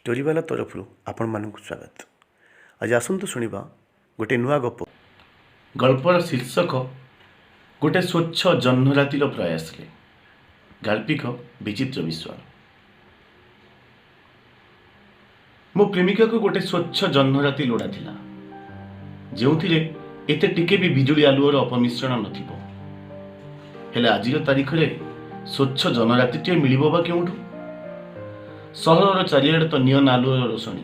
ଷ୍ଟୋରିବାଲା ତରଫରୁ ଆପଣମାନଙ୍କୁ ସ୍ୱାଗତ। ଆଜି ଆସନ୍ତୁ ଶୁଣିବା ଗୋଟେ ନୂଆ ଗପ। ଗଳ୍ପର ଶୀର୍ଷକ ଗୋଟେ ସ୍ୱଚ୍ଛ ଜହ୍ନରାତିର ପ୍ରୟାସରେ। ଗାଳ୍ପିକ ବିଚିତ୍ର ବିଶ୍ୱାଳ। ମୋ ପ୍ରେମିକାକୁ ଗୋଟେ ସ୍ୱଚ୍ଛ ଜହ୍ନରାତି ଲୋଡ଼ା ଥିଲା, ଯେଉଁଥିରେ ଏତେ ଟିକେ ବି ବିଜୁଳି ଆଲୁଅର ଅପମିଶ୍ରଣ ନଥିବ। ହେଲେ ଆଜିର ତାରିଖରେ ସ୍ୱଚ୍ଛ ଜହ୍ନରାତିଟିଏ ମିଳିବ ବା କେଉଁଠୁ? ସହରର ଚାରିଆଡ଼େ ତ ନିଅନ ଆଲୁଅର ରୋଷଣୀ।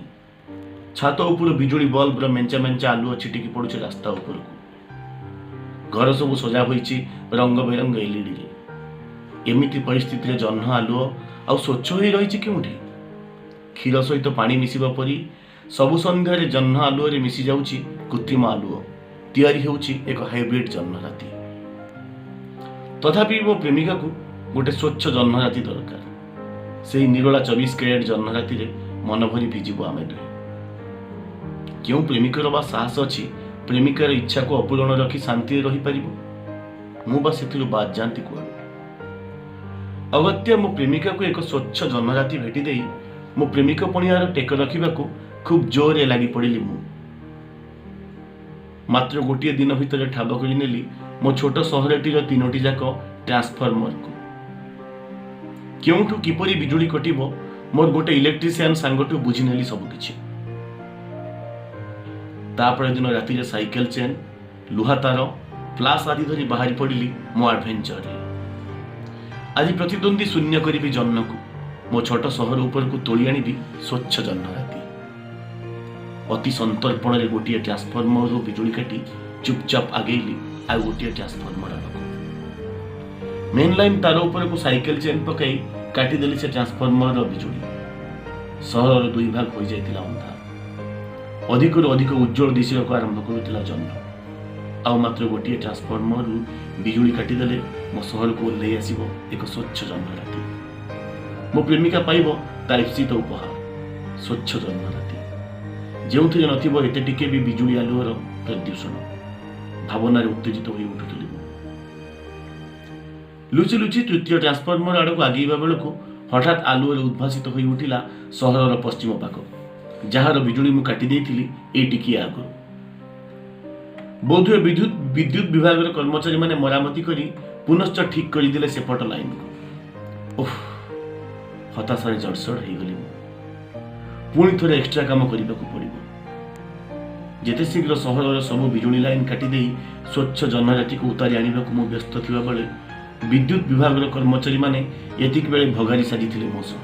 ଛାତ ଉପରୁ ବିଜୁଳି ବଲ୍ବର ମେଞ୍ଚା ମେଞ୍ଚା ଆଲୁଅ ଛିଟିକି ପଡ଼ୁଛି ରାସ୍ତା ଉପରକୁ। ଘର ସବୁ ସଜା ହୋଇଛି ରଙ୍ଗ ବେରଙ୍ଗ ଏଲ୍ଇଡିରେ। ଏମିତି ପରିସ୍ଥିତିରେ ଜହ୍ନ ଆଲୁଅ ଆଉ ସ୍ୱଚ୍ଛ ହୋଇ ରହିଛି କେଉଁଠି? କ୍ଷୀର ସହିତ ପାଣି ମିଶିବା ପରି ସବୁ ସନ୍ଧ୍ୟାରେ ଜହ୍ନ ଆଲୁଅରେ ମିଶି ଯାଉଛି କୃତ୍ରିମ ଆଲୁଅ, ତିଆରି ହେଉଛି ଏକ ହାଇବ୍ରିଡ୍ ଜହ୍ନରାତି। ତଥାପି ମୋ ପ୍ରେମିକାକୁ ଗୋଟେ ସ୍ୱଚ୍ଛ ଜହ୍ନରାତି ଦରକାର। ସେହି ନିରୋଳା 24 କ୍ୟାରେଟ୍ ଜହ୍ନରାତିରେ ମନ ଭରି ଭିଜିବ ଆମେ ଦୁହେଁ। କେଉଁ ପ୍ରେମିକର ବା ସାହସ ଅଛି ପ୍ରେମିକାର ଇଚ୍ଛାକୁ ଅପୂରଣ ରଖି ଶାନ୍ତିରେ ରହିପାରିବ? ମୁଁ ବା ସେଥିରୁ ବାଦ୍ ଯାଆନ୍ତି କୁଆଡ଼ୁ? ଅଗତ୍ୟା ମୋ ପ୍ରେମିକାକୁ ଏକ ସ୍ୱଚ୍ଛ ଜହ୍ନରାତି ଭେଟି ଦେଇ ମୋ ପ୍ରେମିକ ପଣିଆର ଟେକ ରଖିବାକୁ ଖୁବ୍ ଜୋରରେ ଲାଗି ପଡ଼ିଲି ମୁଁ। ମାତ୍ର ଗୋଟିଏ ଦିନ ଭିତରେ ଠାବ କରି ନେଲି ମୋ ଛୋଟ ସହରଟିର 3ଟି ଯାକ ଟ୍ରାନ୍ସଫର୍ମରକୁ। କେଉଁଠୁ କିପରି ବିଜୁଳି କଟିବ ମୋର ଗୋଟେ ଇଲେକ୍ଟ୍ରିସିଆନ ସାଙ୍ଗଠୁ ବୁଝିନେଲି ସବୁକିଛି। ତାପର ଦିନ ରାତିରେ ସାଇକେଲ ଚେନ୍, ଲୁହା ତାର, ପ୍ଲାସ୍ ଆଦି ଧରି ବାହାରି ପଡ଼ିଲି ମୋ ଆଡଭେଞ୍ଚରରେ। ଆଜି ପ୍ରତିଦ୍ୱନ୍ଦ୍ୱୀ ଶୂନ୍ୟ କରିବି ଜହ୍ନକୁ, ମୋ ଛୋଟ ସହର ଉପରକୁ ତୋଳି ଆଣିବି ସ୍ୱଚ୍ଛ ଜହ୍ନରାତି। ଅତି ସନ୍ତର୍ପଣରେ ଗୋଟିଏ ଟ୍ରାନ୍ସଫର୍ମରରୁ ବିଜୁଳି କାଟି ଚୁପଚାପ ଆଗେଇଲି ଆଉ ଗୋଟିଏ ଟ୍ରାନ୍ସଫର୍ମର ଆଡ଼କୁ। ମେନ୍ ଲାଇନ୍ ତାର ଉପରକୁ ସାଇକେଲ ଚେନ୍ ପକାଇ କାଟିଦେଲି ସେ ଟ୍ରାନ୍ସଫର୍ମରର ବିଜୁଳି। ସହରର ଦୁଇ ଭାଗ ହୋଇଯାଇଥିଲା ଅନ୍ଧାର। ଅଧିକରୁ ଅଧିକ ଉଜ୍ଜଳ ଦିଶିବାକୁ ଆରମ୍ଭ କରୁଥିଲା ଜହ୍ନ। ଆଉ ମାତ୍ର ଗୋଟିଏ ଟ୍ରାନ୍ସଫର୍ମରରୁ ବିଜୁଳି କାଟିଦେଲେ ମୋ ସହରକୁ ଓହ୍ଲେଇ ଆସିବ ଏକ ସ୍ୱଚ୍ଛ ଜହ୍ନରାତି। ମୋ ପ୍ରେମିକା ପାଇବ ତା ଇପ୍ସିତ ଉପହାର, ସ୍ୱଚ୍ଛ ଜହ୍ନରାତି, ଯେଉଁଥିରେ ନଥିବ ଏତେ ଟିକେ ବି ବିଜୁଳି ଆଲୁଅର ପ୍ରଦୂଷଣ। ଭାବନାରେ ଉତ୍ତେଜିତ ହୋଇ ଉଠୁଥିଲି ମୁଁ। ଲୁଚି ଲୁଚି ତୃତୀୟ ଟ୍ରାନ୍ସଫର୍ମର ଆଡ଼କୁ ଆଗେଇବା ବେଳକୁ ହଠାତ୍ ଆଲୁଅରେ ଉଦ୍ଭାସିତ ହୋଇ ଉଠିଲା ସହରର ପଶ୍ଚିମ ପାଖ, ଯାହାର ବିଜୁଳି ମୁଁ କାଟି ଦେଇଥିଲି ଏଇ ଟିକିଏ ଆଗରୁ। ବୋଧହୁଏ ବିଦ୍ୟୁତ ବିଭାଗର କର୍ମଚାରୀମାନେ ମରାମତି କରି ପୁନଶ୍ଚ ଠିକ୍ କରିଦେଲେ ସେପଟ ଲାଇନକୁ। ଓଃ, ହତାଶାରେ ଜଡ଼ସଡ଼ ହେଇଗଲି ମୁଁ। ପୁଣି ଥରେ ଏକ୍ସଟ୍ରା କାମ କରିବାକୁ ପଡ଼ିବ। ଯେତେ ଶୀଘ୍ର ସହରର ସବୁ ବିଜୁଳି ଲାଇନ କାଟିଦେଇ ସ୍ୱଚ୍ଛ ଜହ୍ନରାତିକୁ ଉତାରି ଆଣିବାକୁ ମୁଁ ବ୍ୟସ୍ତ ଥିବାବେଳେ ବିଦ୍ୟୁତ ବିଭାଗର କର୍ମଚାରୀମାନେ ଏତିକି ବେଳେ ଭଗାରି ସାଜିଥିଲେ ମୋ ସହ।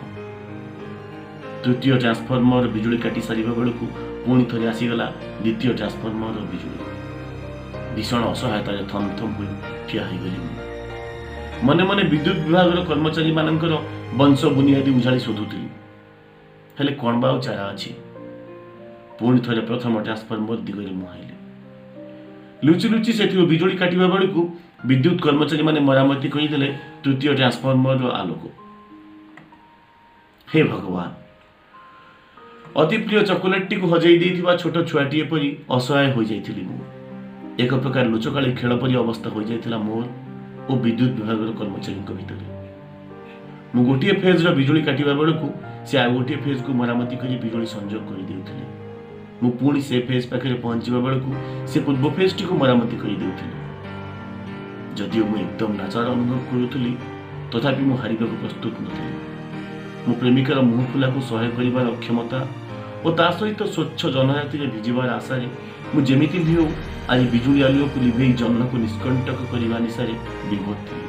ତୃତୀୟ ଟ୍ରାନ୍ସଫର୍ମର ବିଜୁଳି କାଟି ସାରିବା ବେଳକୁ ପୁଣି ଥରେ ଆସିଗଲା ଦ୍ୱିତୀୟ ଟ୍ରାନ୍ସଫର୍ମରର ବିଜୁଳି। ଭୀଷଣ ଅସହାୟତାରେ ଥମଥମ ହୋଇ ଠିଆ ହୋଇଗଲି ମୁଁ। ମନେ ମନେ ବିଦ୍ୟୁତ ବିଭାଗର କର୍ମଚାରୀମାନଙ୍କର ବଂଶ ବୁନିଆଦି ଉଝାଳି ଶୋଧୁଥିଲି। ହେଲେ କ'ଣ ବା ଆଉ ଚାରା ଅଛି? ପୁଣି ଥରେ ପ୍ରଥମ ଟ୍ରାନ୍ସଫର୍ମର ଦିଗରେ ମୁହାଁଇଲି। ଲୁଚି ଲୁଚି ସେଥିରୁ ବିଜୁଳି କାଟିବା ବେଳକୁ ବିଦ୍ୟୁତ କର୍ମଚାରୀମାନେ ମରାମତି କରିଦେଲେ ତୃତୀୟ ଟ୍ରାନ୍ସଫର୍ମରର ଆଲୋକ। ହେ ଭଗବାନ, ଅତି ପ୍ରିୟ ଚକୋଲେଟଟିକୁ ହଜେଇ ଦେଇଥିବା ଛୋଟ ଛୁଆଟିଏ ପରି ଅସହାୟ ହୋଇଯାଇଥିଲି ମୁଁ। ଏକ ପ୍ରକାର ଲୁଚକାଳି ଖେଳ ପରି ଅବସ୍ଥା ହୋଇଯାଇଥିଲା ମୋର ଓ ବିଦ୍ୟୁତ ବିଭାଗର କର୍ମଚାରୀଙ୍କ ଭିତରେ। ମୁଁ ଗୋଟିଏ ଫେଜ୍ର ବିଜୁଳି କାଟିବା ବେଳକୁ ସେ ଆଉ ଗୋଟିଏ ଫେଜ୍କୁ ମରାମତି କରି ବିଜୁଳି ସଂଯୋଗ କରିଦେଉଥିଲେ। ମୁଁ ପୁଣି ସେ ଫେଜ୍ ପାଖରେ ପହଞ୍ଚିବା ବେଳକୁ ସେ ପୂର୍ବ ଫେଜ୍ଟିକୁ ମରାମତି କରିଦେଉଥିଲେ। ଯଦିଓ ମୁଁ ଏକଦମ ନାଚାର ଅନୁଭବ କରୁଥିଲି, ତଥାପି ମୁଁ ହାରିବାକୁ ପ୍ରସ୍ତୁତ ନଥିଲି। ମୋ ପ୍ରେମିକାର ମୁହଁ ଫୁଲାକୁ ସହ୍ୟ କରିବାର ଅକ୍ଷମତା ଓ ତା ସହିତ ସ୍ୱଚ୍ଛ ଜହ୍ନରାତିରେ ଭିଜିବାର ଆଶାରେ ମୁଁ ଯେମିତି ବି ହେଉ ଆଜି ବିଜୁଳି ଆଲୁଅକୁ ଲିଭେଇ ଜହ୍ନକୁ ନିଷ୍କଣ୍ଟକ କରିବା ନିଶାରେ ବିଭୋର ଥିଲି।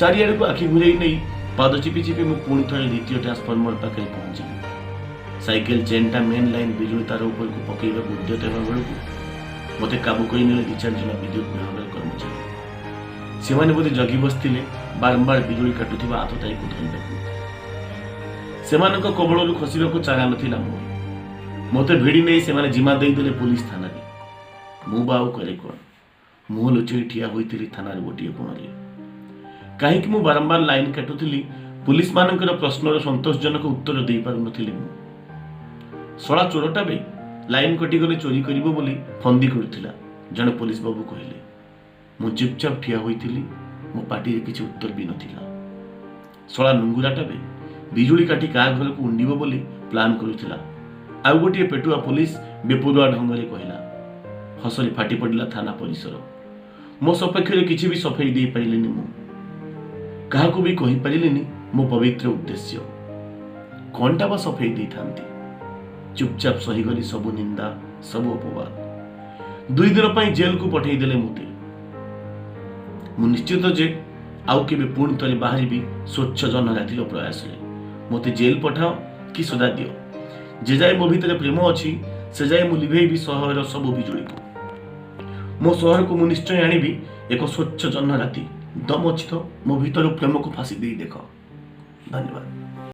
ଚାରିଆଡ଼କୁ ଆଖି ଘୁରେଇ ନେଇ ପାଦ ଚିପି ଚିପି ମୁଁ ପୁଣି ଥରେ ଦ୍ୱିତୀୟ ଟ୍ରାନ୍ସଫର୍ମର ପାଖରେ ପହଞ୍ଚିଲି। ସାଇକେଲ ଚେନ୍ଟା ମେନ୍ ଲାଇନ୍ ବିଜୁଳି ତାର ଉପରକୁ ପକାଇବାକୁ ଉଦ୍ୟତ ହେବା ବେଳକୁ ମୋତେ କାବୁ କରିନେଲେ 2-4 ଜଣ ବିଦ୍ୟୁତ ବିଭାଗର କର୍ମଚାରୀ। ସେମାନେ ବୋଧେ ଜଗି ବସିଥିଲେ ବାରମ୍ବାର ବିଜୁଳି କାଟୁଥିବା ଆତତାୟୀକୁ ଧରିବାକୁ। ସେମାନଙ୍କ କବଳରୁ ଖସିବାକୁ ଚାରା ନଥିଲା ମୋର। ମୋତେ ଭିଡ଼ି ନେଇ ସେମାନେ ଜିମା ଦେଇଦେଲେ ପୋଲିସ ଥାନାରେ। ମୁଁ ବା ଆଉ କରେ କ'ଣ? ମୁହଁ ଲୁଚେଇ ଠିଆ ହୋଇଥିଲି ଥାନାର ଗୋଟିଏ କୋଣରେ। କାହିଁକି ମୁଁ ବାରମ୍ବାର ଲାଇନ୍ କାଟୁଥିଲି, ପୋଲିସମାନଙ୍କର ପ୍ରଶ୍ନର ସନ୍ତୋଷଜନକ ଉତ୍ତର ଦେଇପାରୁନଥିଲି ମୁଁ। ଶଳା ଚୋରଟା ବେ, ଲାଇନ୍ କଟିଗଲେ ଚୋରି କରିବ ବୋଲି ଫନ୍ଦି କରୁଥିଲା, ଜଣେ ପୋଲିସ ବାବୁ କହିଲେ। ମୁଁ ଚୁପଚାପ ଠିଆ ହୋଇଥିଲି, ମୋ ପାଟିରେ କିଛି ଉତ୍ତର ବି ନଥିଲା। ଶଳା ନୁଙ୍ଗୁରାଟା ବେ, ବିଜୁଳି କାଟି କାହା ଘରକୁ ଉଣ୍ଡିବ ବୋଲି ପ୍ଲାନ୍ କରୁଥିଲା। ଆଉ ଗୋଟିଏ ପେଟୁଆ ପୋଲିସ ବେପରୁଆ ଢଙ୍ଗରେ କହିଲା। ହସରେ ଫାଟି ପଡ଼ିଲା ଥାନା ପରିସର। ମୋ ସପକ୍ଷରେ କିଛି ବି ସଫେଇ ଦେଇପାରିଲିନି ମୁଁ। କାହାକୁ ବି କହିପାରିଲିନି ମୋ ପବିତ୍ର ଉଦ୍ଦେଶ୍ୟ। କଣଟା ବା ସଫେଇ ଦେଇଥାନ୍ତି? ଚୁପଚାପ ସହିଗଲି ସବୁ ନିନ୍ଦା, ସବୁ ଅପବାଦ। 2 ଦିନ ପାଇଁ ଜେଲକୁ ପଠେଇଦେଲେ ମୋତେ। ମୁଁ ନିଶ୍ଚିତ ଯେ ଆଉ କେବେ ପୁଣି ଥରେ ବାହାରିବି ସ୍ୱଚ୍ଛ ଜହ୍ନରାତିର ପ୍ରୟାସରେ। ମୋତେ ଜେଲ ପଠାଅ କି ସଜା ଦିଅ, ଯେ ଯାଏ ମୋ ଭିତରେ ପ୍ରେମ ଅଛି ସେ ଯାଏ ମୁଁ ଲିଭେଇବି ସହରର ସବୁ ବିଜୁଳିକୁ। ମୋ ସହରକୁ ମୁଁ ନିଶ୍ଚୟ ଆଣିବି ଏକ ସ୍ୱଚ୍ଛ ଜହ୍ନରାତି। ଦମ ଅଛି ତ ମୋ ଭିତରୁ ପ୍ରେମକୁ ଫାଶୀ ଦେଇ ଦେଖ। ଧନ୍ୟବାଦ।